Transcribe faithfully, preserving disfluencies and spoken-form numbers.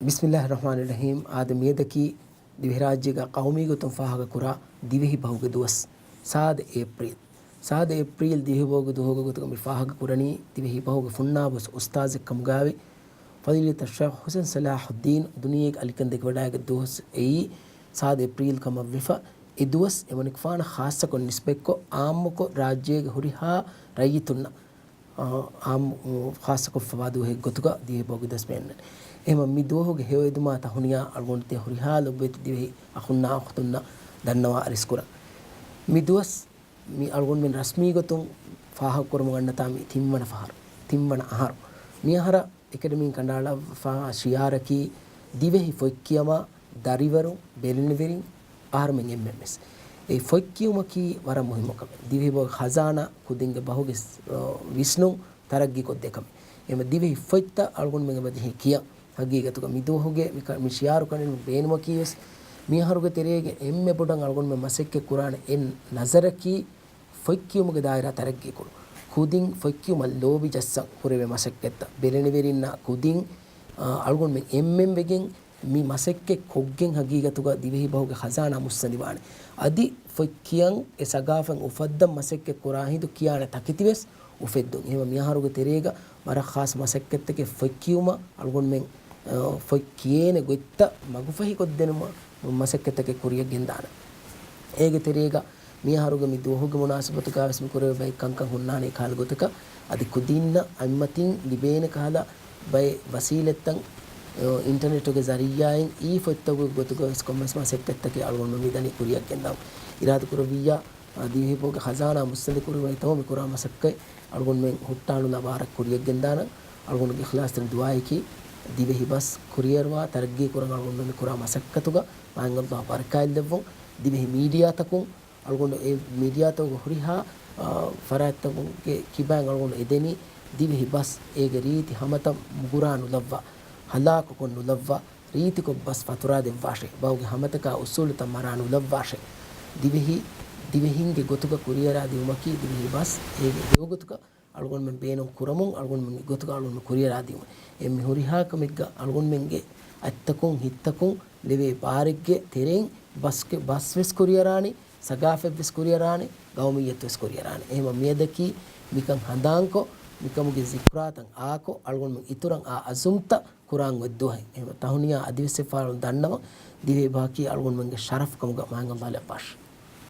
ބިސްމިއްލާހި ރަޙްމާނި ރަޙީމް. އާދެ، މިއަދަކީ ދިވެހިރާއްޖޭގަ ޤައުމީ ގޮތުން ފާހަގަކުރާ ދިވެހި ބަހުގެ ދުވަސް، ސާދަ އޭޕްރީލް. ސާދަ އޭޕްރީލް ދިވެހި ބަހުގެ ދުވަހުގެ ގޮތުގަ މި ފާހަގަކުރަނީ، ދިވެހި ބަހުގެ ފުންނާބޮސް އުސްތާޒެއް ކަމުގައި ފަޟީލަތު ޝޭޚް ޙުސެން ޞަލާޙުއްދީން ދުނިޔޭގެ އަލިކަން ދެކެވަޑައިގަތް ދުވަސް އެއީ ސާދަ އޭޕްރީލް ކަމަށް ވެފަ. އެ ދުވަސް އެމަނިކުފާނަށް ޚާއްޞަކޮށް ނިސްބަތްކޮށް، އާއްމުކޮށް ރާއްޖޭގެ ހުރިހާ ރައްޔިތުންނަށް އާ، އާއްމު، އު، ޚާއްޞަކޮށްފަވާ ދުވަހެއް ގޮތުގަ ދިވެހި ބަހުގެ ދުވަސް މި އަންނަނީ. އެހެންވީމަ މި ދުވަހުގެ ހެޔޮއެދުމާ ތަހުނިޔާ އަޅުގަނޑު ތިޔަ ހުރިހާ ލޮބުވެތި ދިވެހި އަޚުންނާ އުޚްތުންނަށް ދަންނަވާ އަރިސްކުރަން. މި ދުވަސް މި އަޅުގަނޑުމެން ރަސްމީ ގޮތުން ފާހަގަކުރަމުން އަންނަތާ މި ތިންވަނަ ފަހަރު، ތިންވަނަ އަހަރު. މިއަހަރަށް އެކަޑަމީން ކަނޑައަޅާފާ ޝިޢާރަކީ، ދިވެހި ފޮތްކިޔަމާ، ދަރިވަރުން، ބެލެނިވެރިން، އަހަރުމެން އެންމެންވެސް. އެ ފޮތްކިޔުމަކީ ވަރަށް މުހިއްމު ކަމެއް. ދިވެހި ބަހުގެ ޚަޒާނާ ކުދިންގެ ބަހުގެ، އަ، ވިސްނުން ތަރައްގީކޮށްދޭ ކަމެއް. އެހެންވީމަ ދިވެހި ފޮތްތައް އަޅުގަނޑުމެން އެބަޖެހޭ ކިޔަން. ހަގީގަތުގަ މި ދުވަހުގެ މި ކަ-، މި ޝިޢާރު ކަނޑައެޅުމުގެ ބޭނުމަކީވެސް، މިއަހަރުގެ ތެރޭގަ އެންމެ ބޮޑަށް އަޅުގަނޑުމެން މަސައްކަތް ކުރާނެ އެއް ނަޒަރަކީ، ފޮތްކިޔުމުގެ ދާއިރާ ތަރައްގީކުރުން. ކުދިން ފޮތްކިޔުމަށް ލޯބި ޖައްސަން ކުރެވޭ މަސައްކަތްތައް، ބެލެނިވެރިންނާ ކުދިން، އާ، އަޅުގަނޑުމެން އެންމެން ވެގެން މި މަސައްކަތް ކޮށްގެން ހަގީގަތުގަ ދިވެހި ބަހުގެ ޚަޒާނާ މުއްސަނދިވާނެ. އަދި ފޮތް ކިޔަން އެ ސަގާފަތް އުފައްދަން މަސައްކަތް ކުރާ ހިނދު ކިޔާނެ ތަކެތިވެސް އުފެއްދުން. އެހެންވީމަ މިއަހަރުގެ ތެރޭގަ ވަރަށް ޚާއްޞަ މަސައްކަތްތަކެއް ފޮތް ކިޔުމަށް އަޅުގަނޑުމެން، އަ، ފޮތް ކިޔޭނެ ގޮތްތައް މަގުފަހިކޮށްދިނުމަށް މަސައްކަތްތަކެއް ކުރިޔަށް ގެންދާނެ. އޭގެ ތެރޭގަ މިއަހަރުގެ މި ދުވަހުގެ މުނާސަބަތުގަވެސް މި ކުރެވޭ ބައެއް ކަންކަން ހުންނާނެ އެކަހަލަ ގޮތަކަށް. އަދި ކުދިންނަށް އަތްމަތިން ލިބޭނެ ކަހަލަ ބައެއް ވަސީލަތްތައް، އިންޓަރނެޓުގެ ޒަރީއާއިން އީ ފޮތްތަކުގެ ގޮތުގަވެސް ކޮންމެސް މަސައްކަތްތަކެއް އަޅުގަނޑު މިދަނީ ކުރިޔަށް ގެންދަން. އިރާދަކުރެއްވިއްޔާ، އާ، ދިވެހި ބަހުގެ ޚަޒާނާ މުއްސަނދި ކުރުމަށް އެތަން މި ކުރާ މަސައްކަތް އަޅުގަނޑުމެން ހުއްޓާނުލާ ބާރަށް ކުރިޔަށް ގެންދާނަން. އަޅުގަނޑުގެ އިޚްލާޞްތެރި ދުޢާއަކީ، ދިވެހި ބަސް ކުރިއަރުވާ ތަރައްގީ ކުރަން އަޅުގަނޑު މި ކުރާ މަސައްކަތުގަ މާތް ﷲ ބަރަކާތްލެއްވުން. ދިވެހި މީޑިއާތަކުން އަޅުގަނޑު އެ މީޑިއާތަކުގެ ހުރިހާ، އާ، ފަރާތްތަކުގެ ކިބައިން އަޅުގަނޑު އެދެނީ، ދިވެހި ބަސް އޭގެ ރީތި ހަމަތައް މުގުރާ ނުލައްވާ، ހަލާކުކޮށް ނުލައްވާ، ރީތިކޮށް ބަސް ފަތުރާ ދެއްވާށޭ. ބަހުގެ ހަމަތަކާ އުސޫލުތައް މަރާ ނުލައްވާށޭ. ދިވެހި، ދިވެހިންގެ ގޮތުގަ ކުރިއަރާ ދިއުމަކީ ދިވެހި ބަސް އޭގެ ހެޔޮގޮތުގަ އަޅުގަނޑުމެން ބޭނުން ކުރަމުން، އަޅުގަނޑުމެން އެގޮތުގަ އަޅުގަނޑުމެން ކުރިއަރާ ދިއުމަށް. އެންމެ ހުރިހާ ކަމެއްގަ އަޅުގަނޑުމެންގެ އަތްތަކުން ހިތްތަކުން ލެވޭ ބާރެއްގެ ތެރެއިން ބަސްގެ، ބަސްވެސް ކުރިއަރާނީ، ސަގާފަތްވެސް ކުރިއަރާނެ، ގައުމިއްޔަތުވެސް ކުރިއަރާނެ. އެހެންވީމަ މިއަދަކީ މިކަން ހަނދާންކޮށް، މިކަމުގެ ޒިކްރާތައް އާކޮށް، އަޅުގަނޑުމެން އިތުރަށް އާ އަޒުމްތައް ކުރާން އޮތް ދުވަހެއް. އެހެންވީމަ ތަހުނިޔާ އަދިވެސް އެއްފަހަރު ދަންނަވަން، ދިވެހި ބަހަކީ އަޅުގަނޑުމެންގެ ޝަރަފު ކަމުގަ މާތް ﷲ ލައްވާށި.